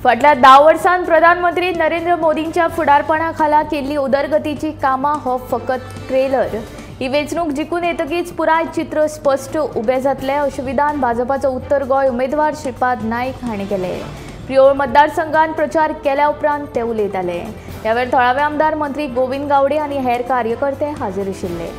फाटल्या 10 वर्सांत प्रधानमंत्री नरेंद्र मोदींच्या फुडारपणा खाला केल्ली उदरगतीची कामां हो फकत ट्रेलर। ही वेंचणूक जिखून येतकीच पुराय चित्र स्पश्ट उबें जातलें अशें विधान भाजपाचो उत्तर गोंय उमेदवार श्रीपाद नायक हांणी केलें। प्रियोळ मतदारसंघात प्रचार केल्या उपरांत ते उलयताले। ह्या वेळार थळावे आमदार मंत्री गोविंद गावडे आनी हेर कार्यकर्ते हाजीर आशिल्ले।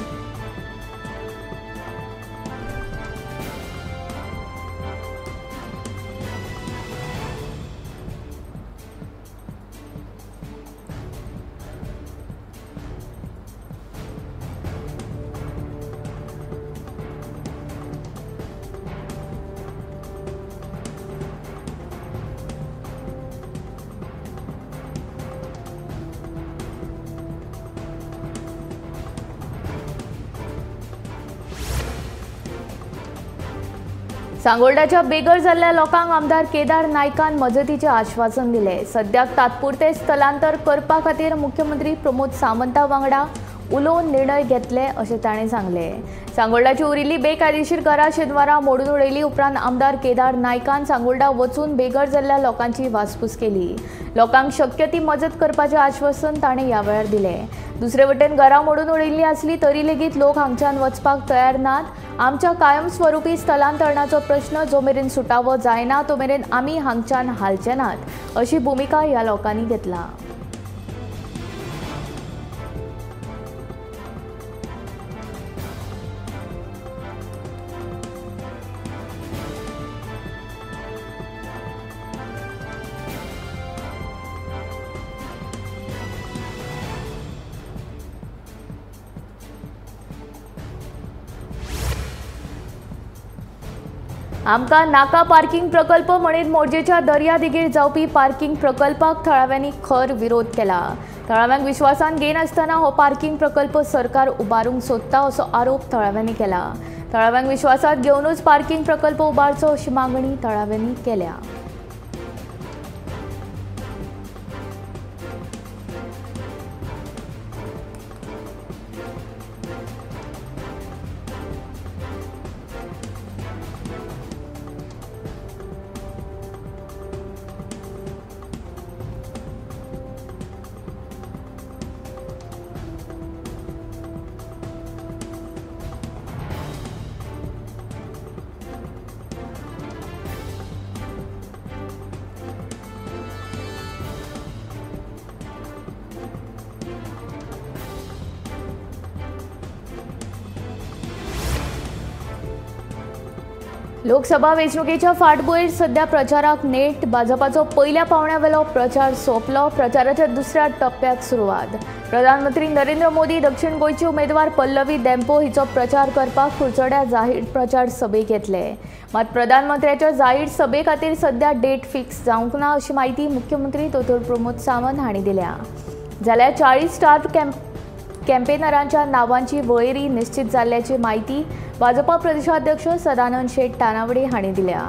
सांगोल्डाच्या बेघर जाल्ल्या लोकांक आमदार केदार नायकान मजतीचें आश्वासन दिलें। सद्याक तात्पुरते स्थलांतर करपा खातीर मुख्यमंत्री प्रमोद सावंता वांगडा उलोवन निर्णय घेतले अशें ताणें सांगलें। सांगोल्डाची उरिल्ली बेकायदेशीर घरां शेनवारा मोडून उडयली उपरांत आमदार केदार नायकान सांगोल्डा वचून बेघर जाल्ल्या लोकांची वासपूस केली। लोकांक शक्य ती मजत करपाचें आश्वासन ताणें ह्या वेळार दिलें। दुसरे वटेन घरां मोडून उडयल्ली आसली तरी लेगीत लोक हांगच्यान वचपाक तयार नात। आमच्या कायमस्वरूपी स्थलांतरणाचो प्रश्न जो मेरेन सुटावो जायना तो मेरेन आमी हांगच्यान हालचे नात अशी भुमिका ह्या लोकांनी घेतला। आमकां नाका पार्किंग प्रकल्प म्हणीत मोरजेच्या दर्यादेगेर जावपी पार्किंग प्रकल्पाक थळाव्यांनी खर विरोध केला। थळाव्यांक विश्वासान घेनासतना हो पार्किंग प्रकल्प सरकार उबारूंक सोदता असो आरोप थळाव्यांनी केला। थळाव्यांक विश्वासात घेवनूच पार्किंग प्रकल्प उबारचो अशी मागणी थळाव्यांनी केल्या। लोकसभा वेंचणुकेच्या फाटभुंयेर सध्या प्रचाराक नेट। भाजपाचो पयल्या पावंड्यावेलो प्रचार सोंपलो। प्रचाराच्या दुसऱ्या टप्प्याक सुरवात। प्रधानमंत्री नरेंद्र मोदी दक्षिण गोंयची उमेदवार पल्लवी देम्पो हिचो प्रचार करपाक कुडचड्यार जाहीर प्रचार सभेक येतले। मात प्रधानमंत्र्याच्या जाहीर सभे खातीर सध्या डेट फिक्स जावंक ना अशी म्हायती मुख्यमंत्री दोतोर प्रमोद सावंत हांणी दिल्या। जाल्यार 40 स्टार कॅम्पेनरांच्या नावांची वळेरी निश्चित जाल्ल्याची म्हायती भाजपा प्रदेशाध्यक्ष सदानंद शेट तानावडे हांणी दिल्या।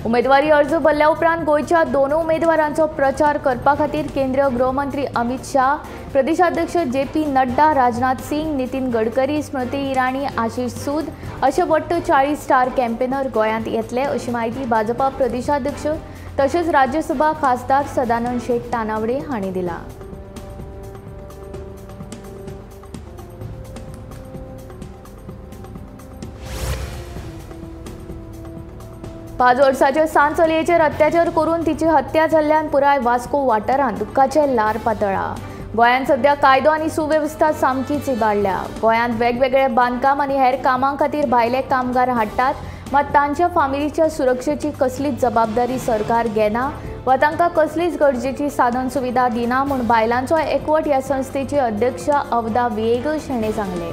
उमेदवारी अर्ज भरल्या उपरांत गोंयच्या दोनूय उमेदवारांचो प्रचार करपा खातीर केंद्रीय गृहमंत्री अमित शाह, प्रदेशाध्यक्ष जे पी नड्डा, राजनाथ सिंग, नितीन गडकरी, स्मृती इराणी, आशिष सूद अशे वट्ट 40 स्टार कॅम्पेनर गोंयांत येतले अशी म्हायती भाजपा प्रदेशाध्यक्ष तशेंच राज्यसभा खासदार सदानंद शेट तानावडे हांणी दिला। पांच वर्साच्या सान चलयेचेर अत्याचार करून तिची हत्या जाल्ल्यान पुराय वास्को वाठारांत दुख्खाचें ल्हार पातळ्ळां। गोंयांत सध्या कायदो आनी सुवेवस्था सामकीच इबाडल्या। गोंयांत वेगवेगळे बांदकाम आनी हेर कामां खातीर भायले कामगार हाडटात, मात तांच्या फामिलीच्या सुरक्षेची कसलीच जबाबदारी सरकार घेना वा तांकां कसलीच गरजेची साधन सुविधा दिना म्हूण बायलांचो एकवट ह्या संस्थेची अध्यक्ष अवदा विएगश हाणें सांगलें।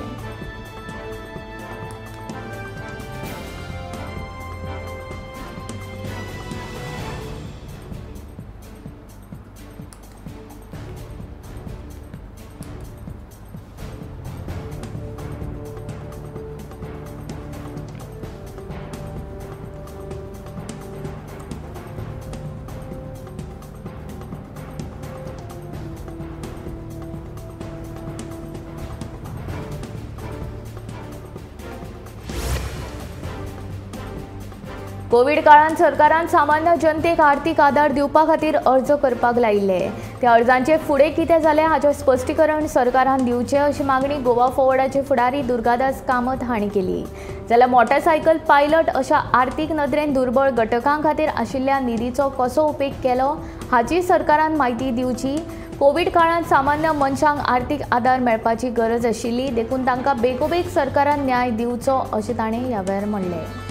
कोवीड काळांत सरकारान सामान्य जनतेक आर्थिक आदार दिवपा खातीर अर्ज करपाक लायिल्ले। त्या अर्जांचे फुडें कितें जालें हाचें स्पश्टीकरण सरकारान दिवचें अशी मागणी गोवा फॉरवर्डाचे फुडारी दुर्गादास कामत हांणी केली। जाल्यार मोटारसायकल पायलट अशा आर्थिक नदरेन दुर्बळ घटकां खातीर आशिल्ल्या निधीचो कसो उपेग केलो हाची सरकारान म्हायती दिवची। कोवीड काळांत सामान्य मनशांक आर्थिक आदार मेळपाची गरज आशिल्ली, देखून तांकां बेगोबेग सरकारान न्याय दिवचो अशें ताणें ह्या वेळार म्हणलें।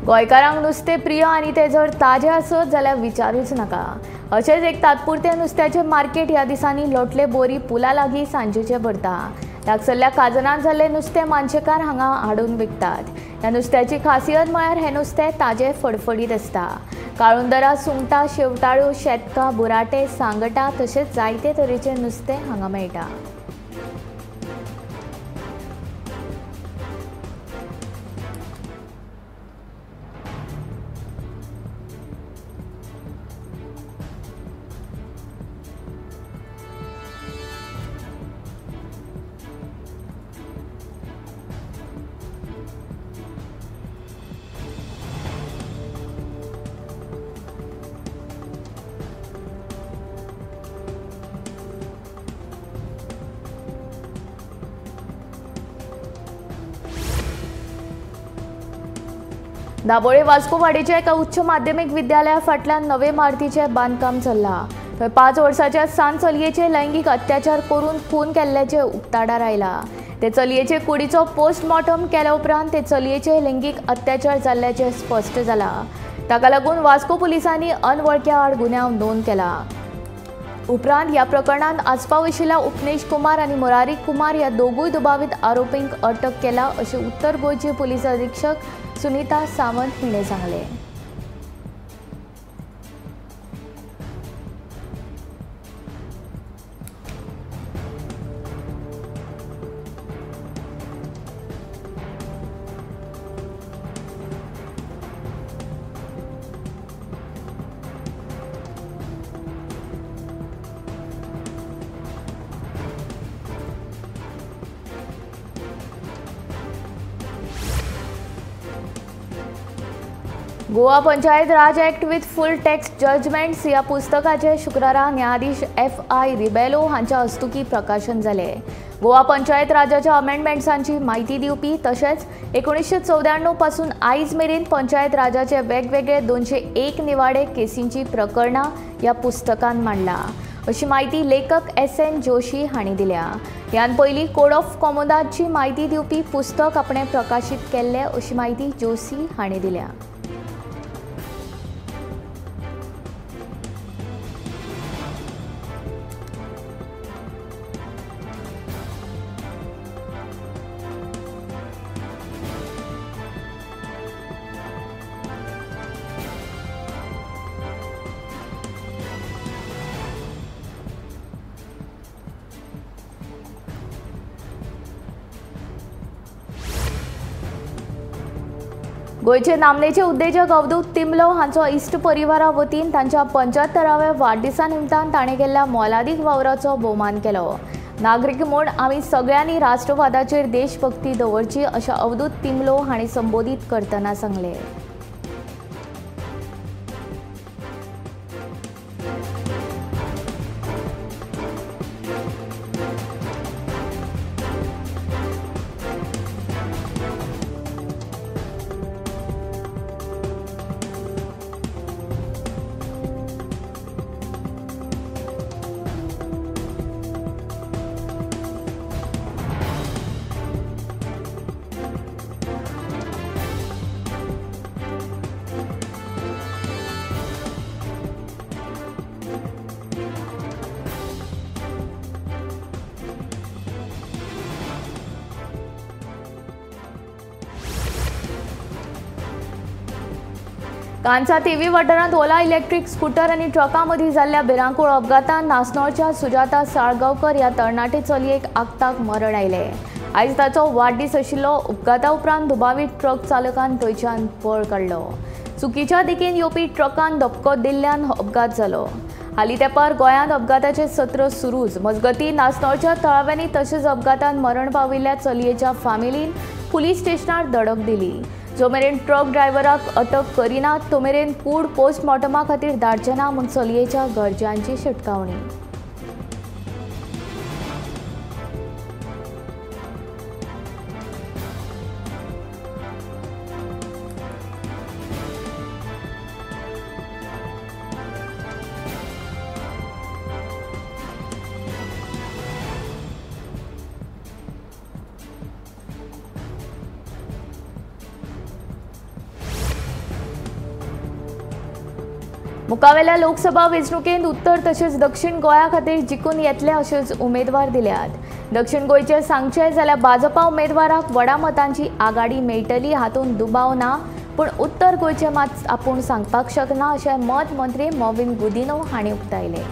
गोंयकारांक नुस्तें प्रिय आनी तें जर ताजें आसत जाल्यार विचारूच नाका। अशेंच एक तात्पुरतें नुस्त्याचें मार्केट ह्या दिसांनी लोटले बोरी पुला लागीं सांजेचें भरता। लागसरल्या काजनांत जाल्लें नुस्तें मानशेकार हांगा हाडून विकतात। ह्या नुस्त्याची खासियत म्हळ्यार हें नुस्तें ताजें फडफडीत आसता। काळुंदरां, सुंगटां, शेवटाळ्यो, शेतकां, बुराटे, सांगटां तशेंच जायते तरेचें नुस्तें हांगा मेळटा। दाबोळे वास्को वाडेच्या एका उच्च माध्यमिक विद्यालया फाटल्यान नवे इमारतीचें बांदकाम चल्लां। थंय 5 वर्साच्या सान चलयेचे लैंगीक अत्याचार करून खून केल्ल्याचें उक्ताडार आयलां। ते चलयेचे कुडीचो पोस्टमॉर्टम केल्या उपरांत ते चलयेचे लैंगीक अत्याचार जाल्ल्याचें स्पश्ट जालां। ताका लागून वास्को पुलिसांनी अनवळख्या आड गुन्यांव नोंद केला। उपरांत ह्या प्रकरणांत आस्पाव आशिल्ल्या उपनेश कुमार आनी मुरारी कुमार ह्या दोगूय दुबावीत आरोपींक अटक केला अशें उत्तर गोंयचे पुलीस अधीक्षक सुनीता सावंत हिणें सांगलें। Goa Panchayat Raj act with full text judgments ह्या पुस्तकाचें शुक्रारा न्यायाधीश एफ.आय. रिबेलो हांच्या हस्तुकीं प्रकाशन जालें। गोवा पंचायत राजाच्या अमेंडमेंट्सांची म्हायती दिवपी तशेंच 1994 पासून आयज मेरेन पंचायत राजाचे वेगवेगळे 201 निवाडे केसींची प्रकरणां ह्या पुस्तकान मांडला अशी म्हायती लेखक एस.एन. जोशी हांणी दिल्या। ह्यान पयलीं कोड ऑफ कॉमोदाची म्हायती दिवपी पुस्तक आपणें प्रकाशीत केल्लें अशी म्हायती जोशी हांणी दिल्या। गोंयचे नामनेचे उद्देजक अवधूत तिंबलो हांचो इश्ट परिवारा वतीन तांच्या 75व्या वाडदिसा निमतान ताणें केल्ल्या मोलादीक वावराचो भोवमान केलो। नागरीक म्हूण आमी सगळ्यांनी राष्ट्रवादाचेर देशभक्ती दवरची अशें अवधूत तिंबलो हांणी संबोधीत करतना सांगलें। कांसा तेवी वाठारांत ओला इलेक्ट्रीक स्कूटर आनी ट्रका मदीं जाल्ल्या भिरांकूळ अपघातान नासनोळच्या सुजाता साळगांवकर ह्या तरणाटे चलयेक आक्ताक मरण आयलें. आयज ताचो वाडदीस आशिल्लो. अपघाता उपरांत दुबावीत ट्रक चालकान थंयच्यान पळ काडलो. चुकीच्या दिकेन येवपी ट्रकान धपको दिल्ल्यान अपघात जालो. हालीं तेंपार गोंयांत अपघाताचें सत्र सुरूच. मजगतीं नासनोळच्या थळाव्यांनी तशेंच अपघातान मरण पाविल्ल्या चलयेच्या फामिलीन पुलीस स्टेशनार धडक दिली. जो मेरेन ट्रक ड्रायव्हराक अटक करिना तो मेरेन कूड पोस्टमॉर्टमा खातीर धाडचे ना म्हूण चलयेच्या घरच्यांची शिटकावणी. मुखावेल्या लोकसभा वेंचणुकेंत उत्तर तशेंच दक्षिण गोंया खातीर जिखून येतले अशेच उमेदवार दिल्यात. दक्षिण गोंयचे सांगचें जाल्यार भाजपा उमेदवाराक व्हडा मतांची आघाडी मेळटली हातूंत दुबाव ना, पूण उत्तर गोंयचें मात आपूण सांगपाक शकना अशें मत मंत्री मॉविन गुदिन्हो हांणी उक्तायलें.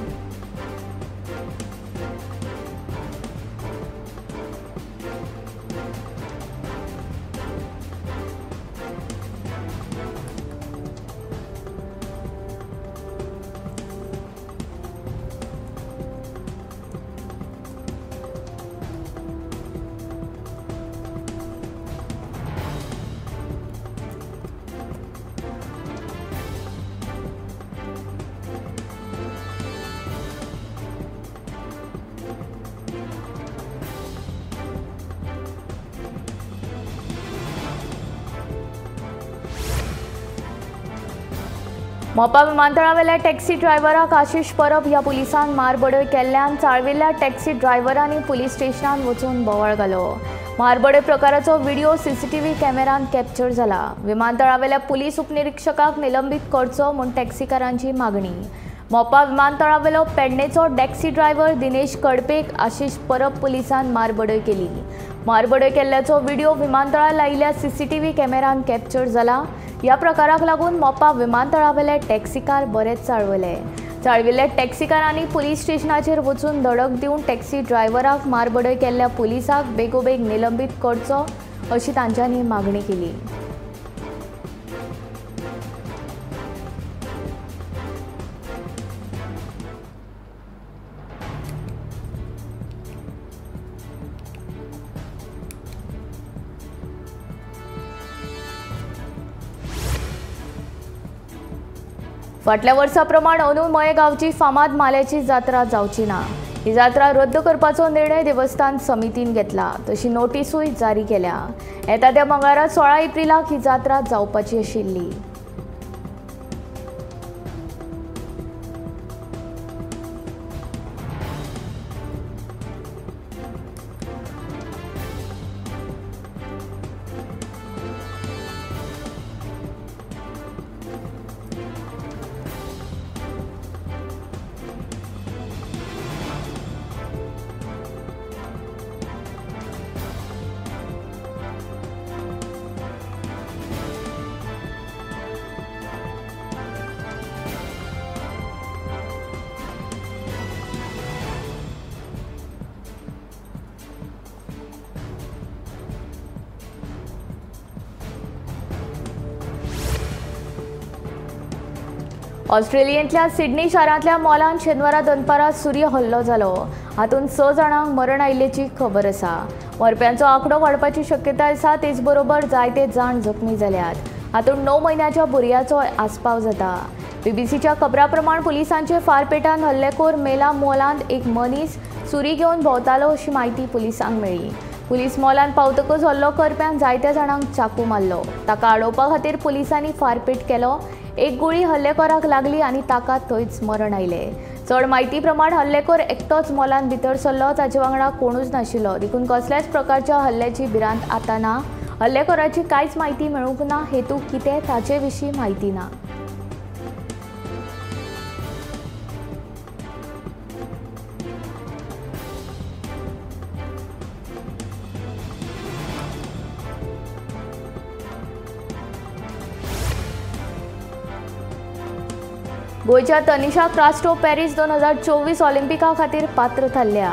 मोपा विमानतळावेल्या टॅक्सी ड्रायव्हराक आशिष परब ह्या पुलिसान मारबडय केल्ल्यान चाळविल्ल्या टॅक्सी ड्रायव्हरांनी पुलीस स्टेशनान वचून बोवाळ घालो. मारबडय प्रकाराचो व्हिडिओ सीसीटीव्ही कॅमेरान कॅप्चर जाला. विमानतळावेल्या पुलीस उपनिरीक्षकाक निलंबीत करचो म्हूण टॅक्सीकारांची मागणी. मोपा विमानतळावेलो पेडणेचो टॅक्सी ड्रायव्हर दिनेश कडपेक आशिष परब पुलिसान मारबडय केली. मारबडय केल्ल्याचो व्हिडिओ विमानतळार लायिल्ल्या सीसीटीव्ही कॅमेरान कॅप्चर जाला. ह्या प्रकाराक लागून मोपा विमानतळावेले टॅक्सीकार बरेच चाळवले. चाळविल्ल्या टॅक्सीकारांनी पुलीस स्टेशनाचेर वचून धडक दिवन टॅक्सी ड्रायव्हराक मारबडय केल्ल्या पुलिसाक बेगोबेग निलंबीत करचो अशी तांच्यांनी मागणी केली. फाटल्या वर्सा प्रमाण अंदू मयेगांवची फामाद माल्याची जात्रा जावची ना. ही जात्रा रद्द करपाचो निर्णय देवस्थान समितीन घेतला. तशी नोटिसूय जारी केल्या. येता त्या मंगळारा 16 एप्रिलाक ही जात्रा जावपाची आशिल्ली. ऑस्ट्रेलियेंतल्या सिडनी शारांतल्या मॉलांत शेनवारा दनपारां सूर्य हल्लो जालो. हातूंत 6 जाणांक मरण आयिल्ल्याची खबर आसा. मरप्यांचो आंकडो वाडपाची शक्यताय आसा. तेच बरोबर जायते जाण जखमी जाल्यात. हातूंत 9 म्हयन्याच्या भुरग्याचो आस्पाव जाता. बीबीसीच्या खबरा प्रमाण पुलिसांचे फारपेटान हल्लेखोर मेला मॉलांत एक मनीस सुरी घेवन भोंवतालो अशी म्हायती पुलिसांक मेळ्ळी. पुलीस मॉलांत पावतकच हल्लो करप्यान जायत्या जाणांक चाकू मारलो. ताका आडोवपा खातीर पुलिसांनी फारपेट केलो. एक गुळी हल्लेखोराक लागली आनी ताका थंयच मरण आयलें. चड म्हायती प्रमाण हल्लेखोर एकटोच मॉलांत भितर सरलो. ताचे वांगडा कोणूच नाशिल्लो. देखून कसल्याच प्रकारच्या हल्ल्याची भिरांत आतां ना. हल्लेखोराची कांयच म्हायती मेळूंक ना. हेतू कितें ताचे विशीं म्हायती ना. गोंयच्या तनिषा क्रास्टो पॅरीस 2024 ऑलिम्पिका खातीर पात्र थारल्या.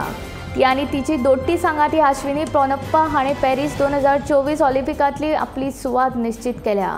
ती आनी तिची दोट्टी सांगाती आश्विनी पोनप्पा हाणें पॅरीस 2024 ऑलिम्पिकांतली आपली सुवात निश्चित केल्या.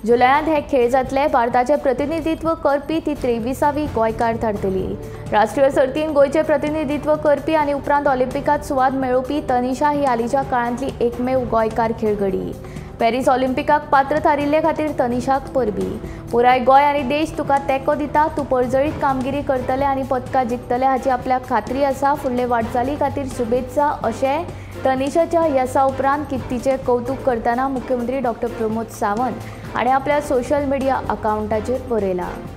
जुलयांत हे खेळ जातले. भारताचें प्रतिनिधित्व करपी ती 23वी गोंयकार थारतली. राष्ट्रीय सर्तीन गोंयचें प्रतिनिधित्व करपी आनी उपरांत ऑलिम्पिकांत सुवात मेळोवपी तनिषा ही हालींच्या काळांतली एकमेव गोंयकार खेळगडी. पॅरीस ऑलिम्पिकाक पात्र थारिल्ले खातीर तनिषाक परबी. पुराय गोंय आनी देश तुका तेंको दिता. तूं पर्जळीत कामगिरी करतले आनी पदकां जिखतले हाची आपल्याक खात्री आसा. फुडले वाटचाली खातीर शुभेत्सा अशें तनिषाच्या येसा उपरांत किर्तीचें कौतूक करतना मुख्यमंत्री डॉ. प्रमोद सावंत हाणें आपल्या सोशल मिडिया अकावंटाचेर बरयलां.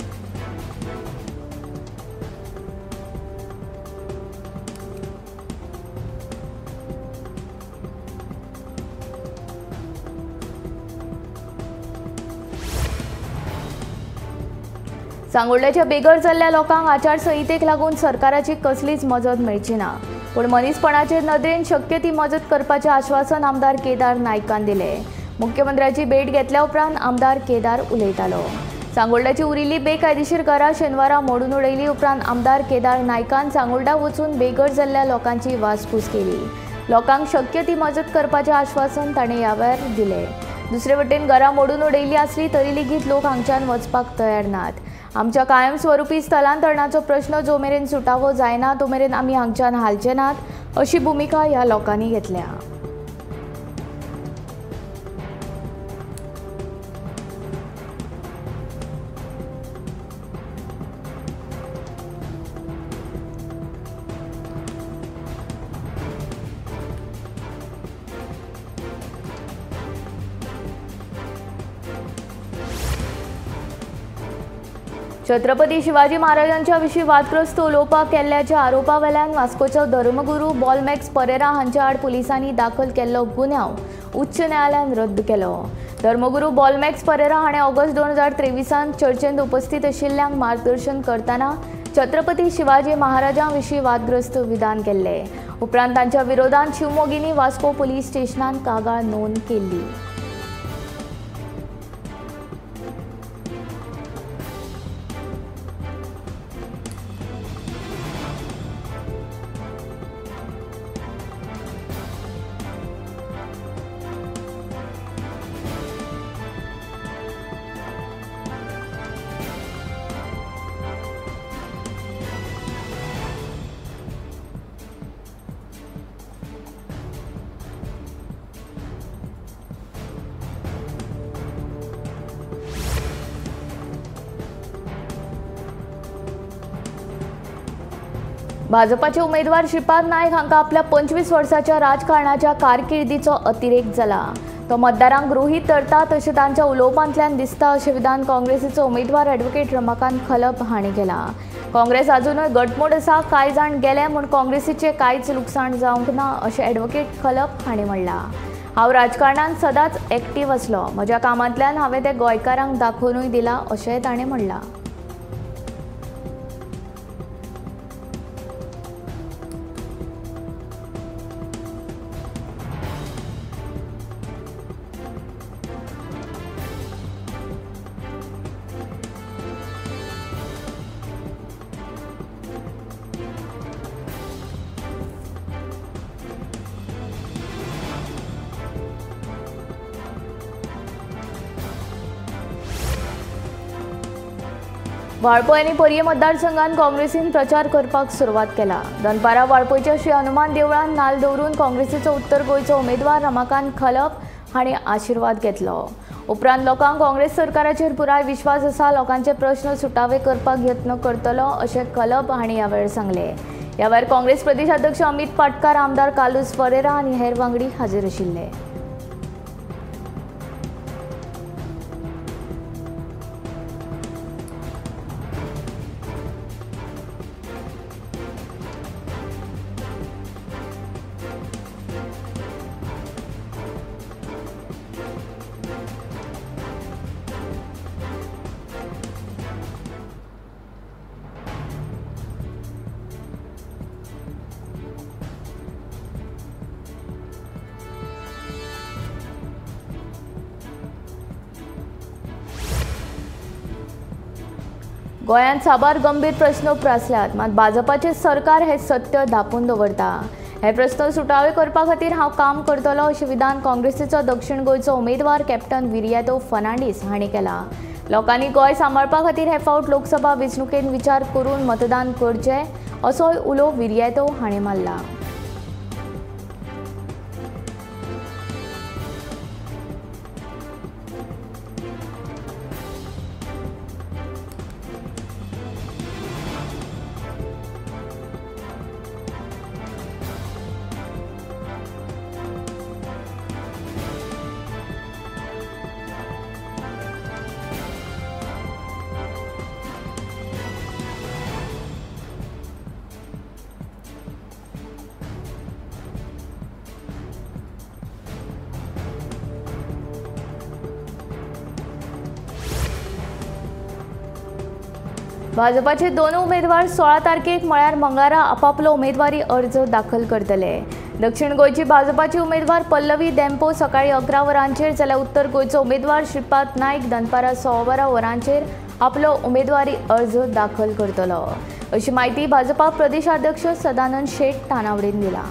सांगोल्ड्याच्या बेघर जाल्ल्या लोकांक आचारसंहितेक लागून सरकाराची कसलीच मजत मेळची ना, पूण मनीसपणाचे नदरेन शक्य ती मजत करपाचें आश्वासन आमदार केदार नायकान दिलें. मुख्यमंत्र्याची भेट घेतल्या उपरांत आमदार केदार उलयतालो. सांगोल्ड्याची उरिल्ली बेकायदेशीर घरां शेनवारा मोडून उडयली उपरांत आमदार केदार नायकान सांगोल्डा वचून बेघर जाल्ल्या लोकांची वासपूस केली. लोकांक शक्य ती मजत करपाचें आश्वासन ताणें ह्या वेळार दिलें. दुसरे वटेन घरां मोडून उडयली आसली तरी लेगीत लोक हांगच्यान वचपाक तयार नात. आमच्या कायमस्वरूपी स्थलांतरणाचो प्रश्न जो मेरेन सुटावो जायना तो मेरेन आमी हांगच्यान हालचे नात अशी भुमिका ह्या लोकांनी घेतल्या. छत्रपती शिवाजी महाराजांच्या विशीं वादग्रस्त उलोवपाक केल्ल्याच्या आरोपा वेल्यान वास्कोचो धर्मगुरू बॉलमॅक्स परेरा हांच्या आड पुलिसांनी दाखल केल्लो गुन्यांव उच्च न्यायालयान रद्द केलो. धर्मगुरू बॉलमॅक्स परेरा हाणें ऑगस्ट 2023 चर्चेंत उपस्थित आशिल्ल्यांक मार्गदर्शन करतना छत्रपती शिवाजी महाराजां विशीं वादग्रस्त विधान केल्लें. उपरांत तांच्या विरोधांत शिवमोगींनी वास्को पुलीस स्टेशनांत कागाळ नोंद केल्ली. भाजपाचे उमेदवार श्रीपाद नायक हांकां आपल्या 25 वर्साच्या राजकारणाच्या कारकिर्दीचो अतिरेक जाला. तो मतदारांक गृहीत धरता तशें तांच्या उलोवपांतल्यान दिसता अशें विधान काँग्रेसीचो उमेदवार ॲडव्होकेट रमाकांत खलप हांणी केलां. काँग्रेस अजुनूय गटमूट आसा, कांय जाण गेले म्हूण काँग्रेसीचें कांयच लुकसाण जावंक ना अशें ॲडव्होकेट खलप हांणी म्हणलां. हांव राजकारणांत सदांच एक्टीव आसलो, म्हज्या कामांतल्यान हांवें तें गोंयकारांक दाखोवनूय दिलां अशेंय ताणें म्हणलां. वाळपय आनी पर्ये मतदारसंघात काँग्रेसीन प्रचार करपाक सुरवात केला. दनपारा वाळपयच्या श्री हनुमान देवळांत नाल दवरून काँग्रेसीचो उत्तर गोंयचो उमेदवार रमाकांत खलप हांणी आशिर्वाद घेतलो. उपरांत लोकांक काँग्रेस सरकाराचेर पुराय विश्वास आसा, लोकांचे प्रश्न सुटावे करपाक यत्न करतलो अशें खलप हांणी ह्या वेळार सांगलें. ह्या वेळार काँग्रेस प्रदेशाध्यक्ष अमित पाटकार, आमदार कार्लुस फरेरा आनी हेर वांगडी हाजीर आशिल्ले. गोंयांत साबार गंभीर प्रस्न उप्रासल्यात, मात भाजपाचें सरकार हें सत्य धांपून दवरता। हे प्रस्न सुटावे करपा खातीर हांव काम करतलो अशें विधान काँग्रेसीचो दक्षिण गोंयचो उमेदवार कॅप्टन विरियातो फर्नांडीस हांणी केलां। लोकांनी गोंय सांबाळपा खातीर हे फावट लोकसभा वेंचणुकेंत विचार करून मतदान करचें असोय उलो विरियातो हांणी मारला। भाजपाचे दोन उमेदवार 16 तारखेक म्हळ्यार मंगळारा आपापलो उमेदवारी अर्ज दाखल करतले। दक्षिण गोंयची भाजपाची उमेदवार पल्लवी देम्पो सकाळी 11 वरांचेर जाल्यार उत्तर गोंयचो उमेदवार श्रीपाद नायक दनपारा 12:15 वरांचेर आपलो उमेदवारी अर्ज दाखल करतलो अशी म्हायती भाजपा प्रदेशाध्यक्ष सदानंद शेट तानावडेन दिला।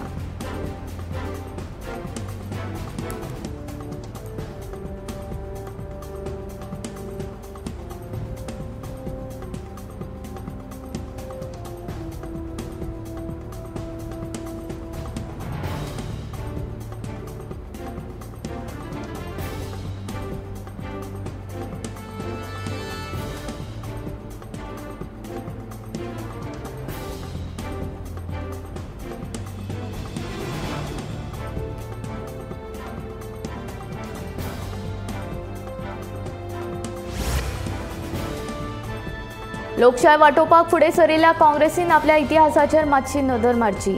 लोकशाय वाटोवपाक फुडें सरिल्ल्या काँग्रेसीन आपल्या इतिहासाचेर मातशी नदर मारची।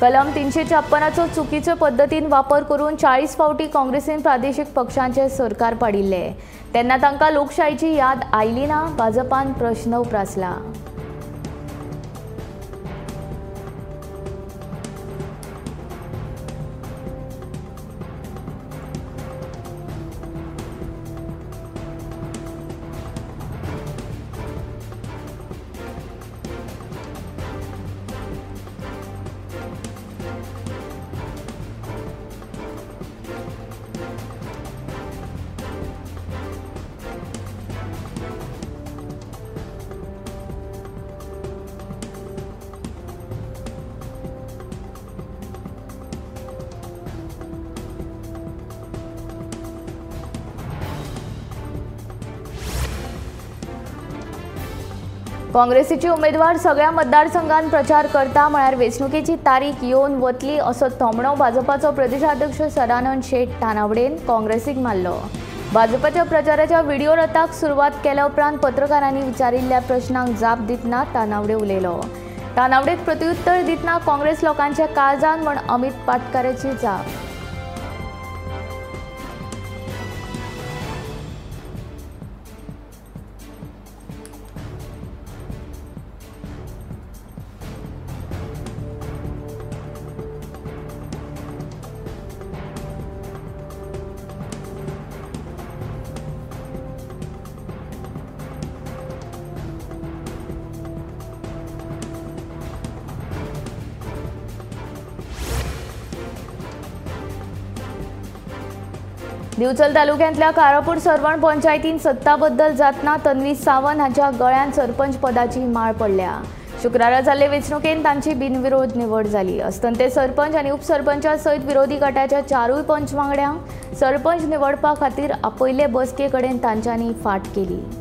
कलम 356चो चुकीचे पद्दतीन वापर करून 40 फावटी काँग्रेसीन प्रादेशीक पक्षांचे सरकार पाडिल्लें तेन्ना तांकां लोकशायेची याद आयली ना, भाजपान प्रश्न उप्रासला। काँग्रेसीचे उमेदवार सगळ्या मतदारसंघात प्रचार करता म्हळ्यार वेंचणुकेची तारीख येवन वतली असो थोमणो भाजपाचो प्रदेशाध्यक्ष सदानंद शेट तानावडेन काँग्रेसीक मारलो। भाजपाच्या प्रचाराच्या व्हिडिओ रथाक सुरवात केल्या उपरांत पत्रकारांनी विचारिल्ल्या प्रश्नांक जाप दितना तानावडे उलयलो। तानावडेक प्रत्युत्तर दितना काँग्रेस लोकांच्या काळजान म्हण अमित पाटकाराची जाप। दिवचल तालुक्यांतल्या कारापूर सर्वण पंचायतीन सत्ता बद्दल जातना तन्वी सावंत हांच्या गळ्यान सरपंच पदाची माळ पडल्या। शुक्रारा जाल्ले वेंचणुकेंत तांची बिनविरोध निवड जाली। अस्तंते सरपंच आनी उपसरपंचा सयत विरोधी गटाच्या चारूय पंच वांगड्यांक सरपंच निवडपा खातीर आपयल्ले बसके कडेन तांच्यांनी फाट केली।